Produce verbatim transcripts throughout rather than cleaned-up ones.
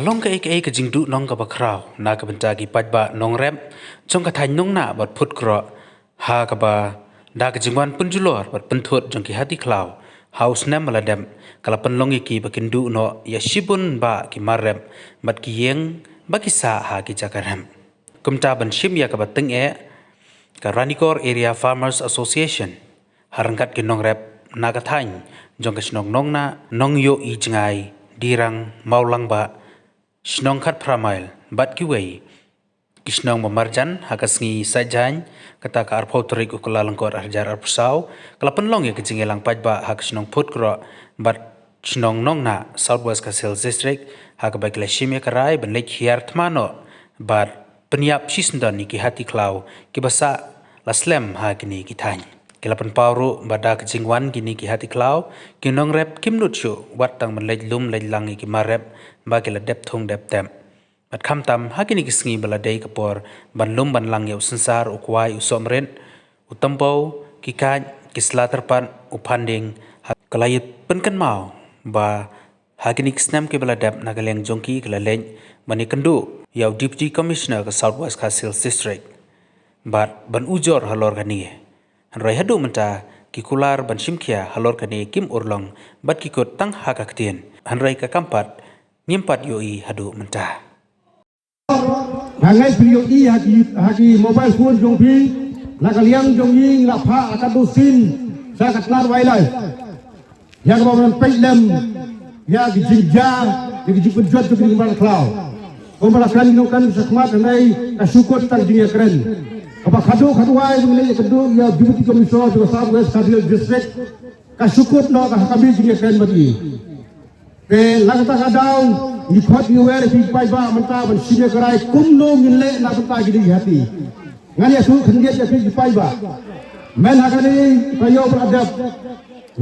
Long kaei kaei ka jingduhnong kaba khraw na ka bynta ki paidbah nongrep jong ka thaiñ Nongnah bad Phutkroh, ha kaba da ka jingwan pynjulor bad pynthut jong ki hati khlaw ha u snem ba la dep, ka la pynlong ïa ki ba kin duh noh ïa shibun bah ki mar rep bad ki ïing ba ki sah ha ki jaka rep. Kumta ban shim ïa kaba tyngeh, ka Ranikor Area Farmers Association ha ryngkat ki nongrep na ka thaiñ jong ka shnong Nongnah, Nongïohi Jngai, Dirang, Mawlangbah, shnong Khatphra Mail bad kiwei ki shnong ba marjan, ha ka sngi Saitjaiñ, kata ka arphew tarik u Kyllalyngkot arhajar arphew saw, ka la pynlong ïa ka jingïalang paidbah ha ka shnong Phutkroh bad shnong Nongnah, South West Khasi Hills District, ha kaba ki la shim ïa ka rai ban leit hiar thma noh bad pynïap shisyndon ïa ki hati khlaw kiba sah la slem ha kine ki thaiñ. Ki la pynpaw ruh ba da ka jingwan kine ki hati khlaw, ki nongrep kim nud shuh wat tang ban leit lum leit lang ïa ki mar rep ba ki la dep thung dep tep. Bad khamtam ha kine ki sngi ba la dei ka por ban lum ban lang ïa u synsar, u kwai, u sohmarit, u tympew, ki kait, ki sla tyrpad, u phandieng, ha ka la ïa pynkynmaw ba ha kine ki snem kiba la dep na ka liang jong ki ka la leit ban ïakynduh ïa u Deputy Commissioner ka South West Khasi Hills District bad ban ujor halor kane. Hynrei haduh mynta ki kular ban shim khia halor kane kim urlong bad ki kut tang ha ka ktien. Hynrei ka kam pat ngim pat ïohi haduh mynta. Nga ngeit phi ïohi ha ki, ha ki mobile phone jong phi, na ka liang jong ngi ngi la phah ha ka duh sien sha ka tnat wildlife. Ïa kaba ban peit lem ïa ki jingjia, ïa ki jingpynjot jong ki jingbam khlaw. Kumba la kren ngi nongkren shakhmat, hynrei ka shu kut tang jingïakren. Kaba khadduh khadwai ba ngi leit ïakynduh ïa u Deputy Commissioner jong ka South West Khasi Hills District, ka shu kut noh ka ha ka bynta jingïakren bad ngi. Te na kata ka daw ngi khot ngi wer ïa phi ki paidbah mynta ban shim ïa ka rai kumno ngin leh na ka bynta kine ki hati. Ngan ïathuh khyndiat ïa phi ki paidbah. Mynta ha kane ka taïew ba la dep,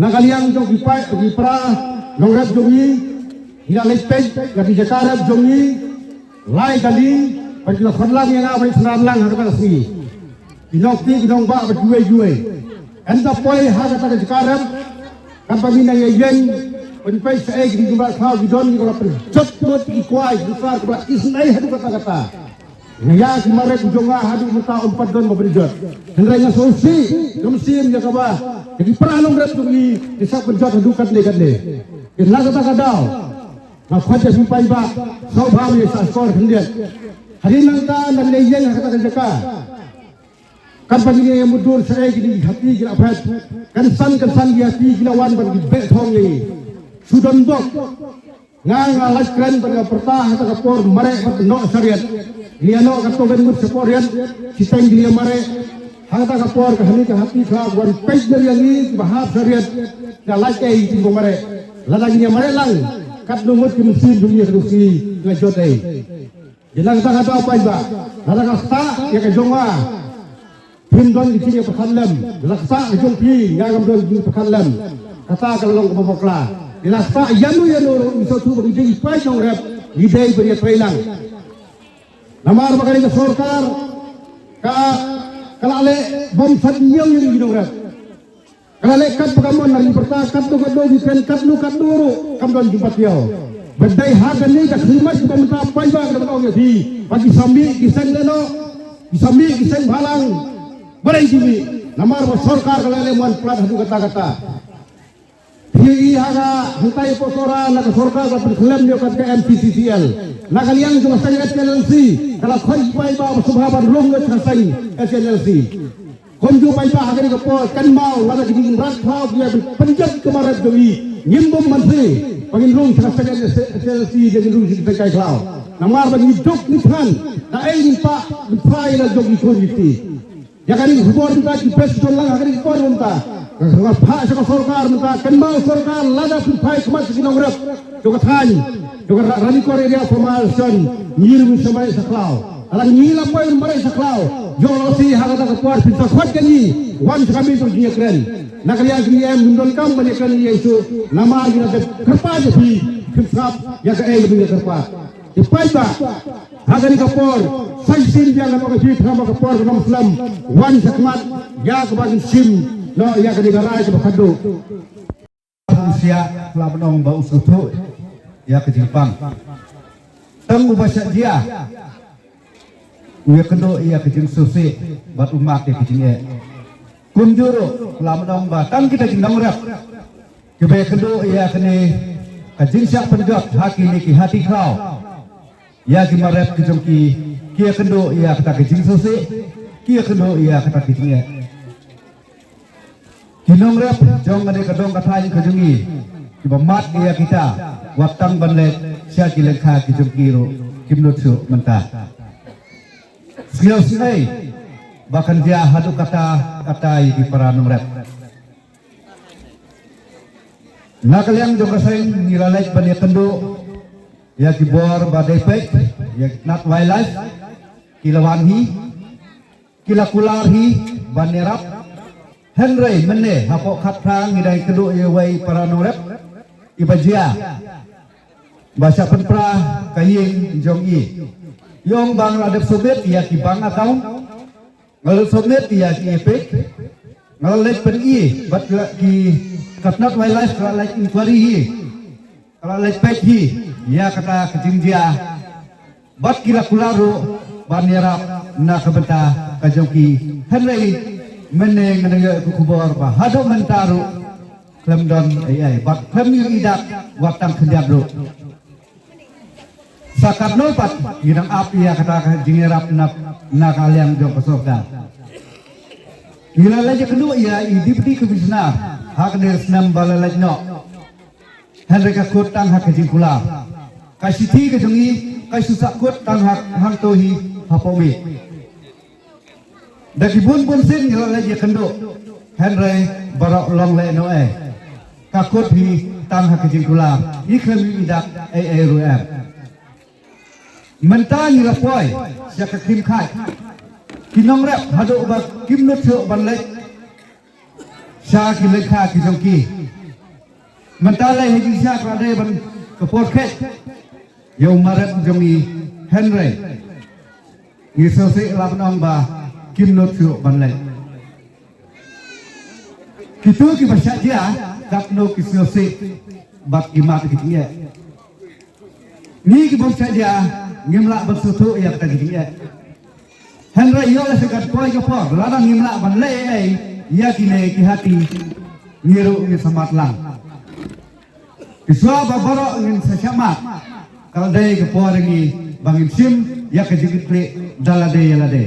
na ka liang jong ki paid, ki para nongrep jong ngi, ngi la leit peit ïa ki jaka rep jong ngi lai kali, bad ki la khot lang ïa nga ban synran lang ha kata ka sngi. Ki nongkti ki nongbah bad kiwei kiwei. Hynda poi ha kata ka jaka rep, katba ngi nang ïeng ban peit shaei kine ki jingbam khlaw ki don, ki la pynjot lut ki kwai ki sar kiba isynei haduh katta katta. Ïa ki mar rep jong nga haduh mynta ym pat don ba pynjot. Hynrei nga sngewsih, nga mynsiem ïa kaba ïa ki para nongrep jong ngi ki sa pynjot haduh katne katne. Te na kata ka daw nga khot ïa phi paidbah, sngewbha ïa sa skor khyndiat. Hadien nangta nang ïeng ha kata ka jaka. Katba ngi ïa mutdur shaei kine ki hati ki la phet. Kynsan kynsan ki hati ki la wan ban ki beh thong ïa ngi. Shu don bok. Nga nga lait kren bad nga pyrta ha kata ka por mareh bad noh sha riat. Ngi ïa noh katto katne ngut shapoh riat. Shiteng ngi ïa mareh. Ha kata ka por ka hynne ka hati ka wan peit noh ïa ngi kiba hap sha riat. Nga lait ei ki ba mareh. Lada ngi ïa mareh lang, katno ngut ki mynsiem jong ngi ha ka sngi nga jot ei. Ïa na kata ka daw paidbah, lada ka ktah ïa ka jong nga, phim don ki jingïapyrkhat lem. Lada ka ktah ka jong phi, nga ngam don jingïapyrkhat lem. Kata ka la long kaba bakla. Ïa na kata ïano ïano ruh ngi sngewthuh ba ngi dei ki paid nongrep, ngi dei ban ïatreilang. Namar ba kane ka sorkar ka, ka la leh bym sat ñiew ïa ngi ki nongrep. Ka la leh kat ba ka mon, ngi pyrta katno katno, ngi kren katno katno ruh kam don jingpatiaw. Ba dei ha kane ka khmih ba mynta paidbah ka dang ong ïa phi ba ki sa mih ki seng lehnoh, ki sa mih ki seng bhalang. Balei ki mih? Namar ba sorkar ka la leh mon palat haduh katta katta. Phi ïohi ha ka hangtai hapoh Sohra, na ka sorkar ka pynkhlem ïa ka M T C C L. Na ka liang jong ka seng H N L C ka la khot ïa ki paidbah ba sngewbha ban rung lut sha ka seng H N L C. Kumjuh paidbah ha kane ka por, kynmaw lada ki jingrat khlaw ki ïa pynjot ka mar rep jong ngi, ngim bym banse ba ngin rung sha ka seng H N L C, ngin rung sha ka seng kai khlaw. Namar ba ngi duk ngi thngan, kaei ngin pah, ngin phai na jong ki khun ki kti. Ïa kane ka khubor mynta ki best ki don lang ha kane ka por mynta. Nga phah sha ka sorkar mynta, kynmaw sorkar lada phi phai khmat sha ki nongrep jong ka thaiñ, jong ka Ra-, Ranikor Area Farmers Association, ngi ruh ngin sa mareh sa khlaw. Lada ngi la poi mareh sa khlaw, ïoh lehse ha kata ka por phin sa khot ïa ngi wan sha ka miet jong ka jingïakren. Na ka liang jong ngi em, ngim donkam ban ïakren ïa ngi shuh, namar ngi la dep kyrpad ïa phi, phin sngap ïa kaei ba ngi la kyrpad. Te paidbah, ha kane ka por sa shisien biang ngan ong ïa phi, khnang ba ka por kan ym slem, wan shakhmat ïa kaba ngin shim noh ïa kane ka rai kaba khadduh. Pynshai la ban ong ba u sngewthuh ïa ka jingpang. Tang uba shah jia u ïakynduh ïa ka jingsngewsih bad u mad ïa ka jingeh. Kumjuh ruh la mynta ba tang kita ki nongrep kiba ïakynduh ïa kane ka jingshah pynjot ha kine ki hati khlaw, ïa ki marep ki jong ki, ki ïakynduh ïa kata ka jingsngewsih, ki ïakynduh ïa kata ka jingeh. Ki nongrep jong kane ka dong ka thaiñ ka jong ngi kiba mad ïa kita, wat tang ban leit sha ki lyngkha ki jong ki ruh kim nud shuh mynta. Sngewsih ba kan jia haduh katta katta ïa ki para nongrep. Na ka liang jong ka seng ngi la leit ban ïakynduh ïa ki bor ba dei peit ïa ki tnat wildlife, ki la wan hi, ki la kular hi ban ïarap. Hynrei mynne hapoh khatphra ngi dang ïakynduh ïa uwei para nongrep iba jia ba shah pynpra ka ïing jong i. I ong ba nga la dep submit ïa ki bank account, nga la submit ïa ki EPIC, nga la leit pyni bad ki, ka tnat wildlife ka la leit inquiry hi, ka la leit peit hi ïa kata ka jingjia. Bad ki la kular ruh ban ïarap na ka bynta ka jong ki. Hynrei mynne nga dang ïoh ka khubor ba haduh mynta ruh khlem don ei ei bad khlem ïoh i dak wat tang khyndiat ruh. Sa katno pat ngi dang ap ïa kata ka jingïarap na, na ka liang jong ka sorkar. Ngi la leit ïakynduh ïa i Deputy Commissioner ha kane ka snem ba la leit noh. Hynrei ka kut tang ha ka jingkular. Ka shithi ka jong ngi ka shu sah kut tang ha, hangto hi hapoh miej. Da ki bun bun sien ngi la leit ïakynduh. Hynrei baroh long lehnohei. Ka kut hi tang ha ka jingkular. Ngi khlem ïoh i dak ei ei ruh em. Mynta ngi la poi sha ka krim khaid. Ki nongrep haduh ba kim nud shuh ban leit sha ki lyngkha ki jong ki. Mynta lei ha jingshisha ka la dei ban ka por khet ïa u marep jong ngi, hynrei ngi sngewsih la ban ong ba kim nud shuh ban leit. Kito kiba shah jia katno ki sngewsih bad ki mad ki jingeh. Ngi ki bym shah jia ngim lah ban sngewthuh ïa kata ki jingeh. Hynrei ïoh lehse kat poi ka por lada ngim lah ban leh ei ei ïa kine ki hati, ngi ruh ngi sumar lang. Ki shuwa ba baroh ngin sa shah mad, ka la dei ka por ïa ngi ba ngin shim ïa ka jingkitkhlieh da lade ïa lade.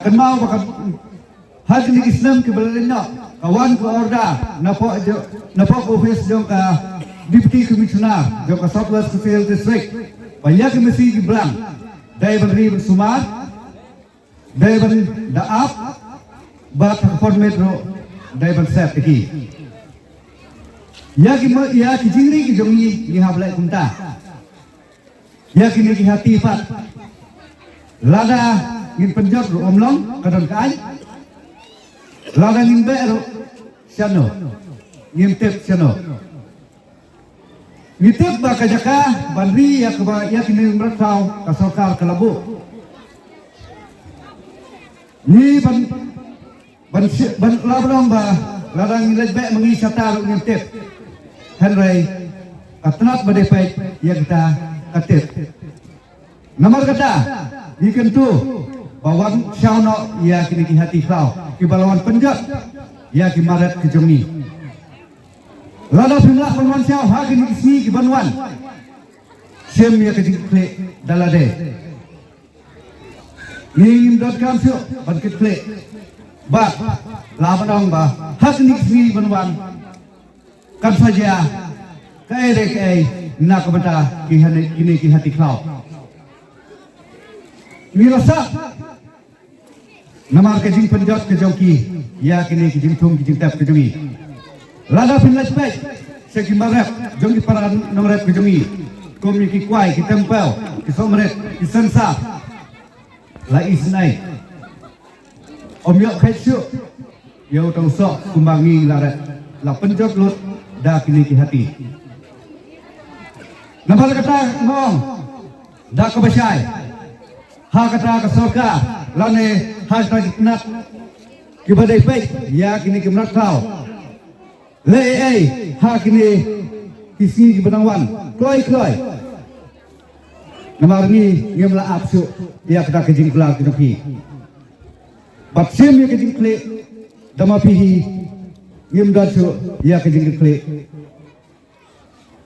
Kynmaw ba ka, ha kine ki snem kiba la leit noh, ka wan ka order napoh jo-, napoh ka office jong ka Deputy Commissioner jong ka South West Khasi Hills District ba ïa ki masi ki blang dei ban ri ban sumar, dei ban da ap, bad ha ka format ruh dei ban set da ki. Ïa ki ma-, ïa ki jingri ki jong ngi ngi hap leh kumta. Ïa kine ki hati pat, lada ngin pynjot ruh ym long, ka don ka aiñ. Lada ngin beh ruh shano, ngim tip shano. Ngi tip ba ka jaka ban ri ïa kaba ïa kine ki mrad khlaw ka sorkar ka la buh. Ngi ban Ban shi-, ban la ba long ba lada ngi leit beh ma ngi shata ruh ngim tip. Hynrei ka tnat ba dei peit ïa kita ka tip. Namar kata ngi kyntu ba wan shaw noh ïa kine ki hati khlaw kiba la wan pynjot ïa ki marep ki jong ngi. Lada phim lah ban wan shaw ha kine ki sngi ki ban wan, shim ïa ka jingkitkhlieh da lade. Ngim donkam shuh ban kit khlieh. Bad la ban ong ba ha kine ki sngi ban wan kan sa jia kaei re kaei na ka bynta ki hane, kine ki hati khlaw. Ngi la sah namar ka jingpynjot ka jong ki ïa kine ki jingthung ki jingtep ka jong ngi. Lada phin leit peit sha ki marep jong ki para nongrep ka jong ngi, kum ïa ki kwai, ki tempew, ki sohmarit, ki sensar, la isynei. Ym ïoh kheit shuh ïa uta u soh kumba ngi la rep, la pynjot lut da kine ki hati. Namar kata nga ong da kaba shai ha kata ka sorkar lane ha kata ki tnat kiba dei peit ïa kine ki mrad khlaw. Leh ei ei ha kine ki sngi kiba dang wan kloi kloi. Namar ngi ngim la ap shuh ïa kata ka jingkular ka jong phi. Bad shim ïa ka jingkhleh, da ma phi hi ngim don shuh ïa ka jingkhleh.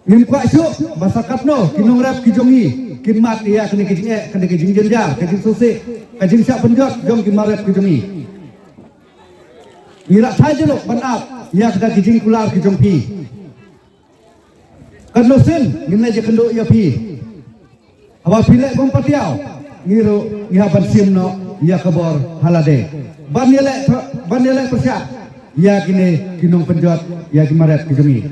Ngim kwah shuh ba sa katno ki nongrep ki jong ngi kin mad ïa kane ka jingeh, kane ka jingjynjar, ka jingsngewsih, ka jingshah pynjot jong ki nongrep ki jong ngi. Ngi la thait jylliew ban ap ïa kata ka jingkular ka jong phi. Katno sien ngin leit ïakynduh ïa phi. Haba phi leh bym patiaw, ngi ruh ngi hap ban shim noh ïa ka bor ha lade. Ban ïaleh, ban ïaleh pyrshah ïa kine ki nongpynjot ïa ki nongrep ki jong ngi.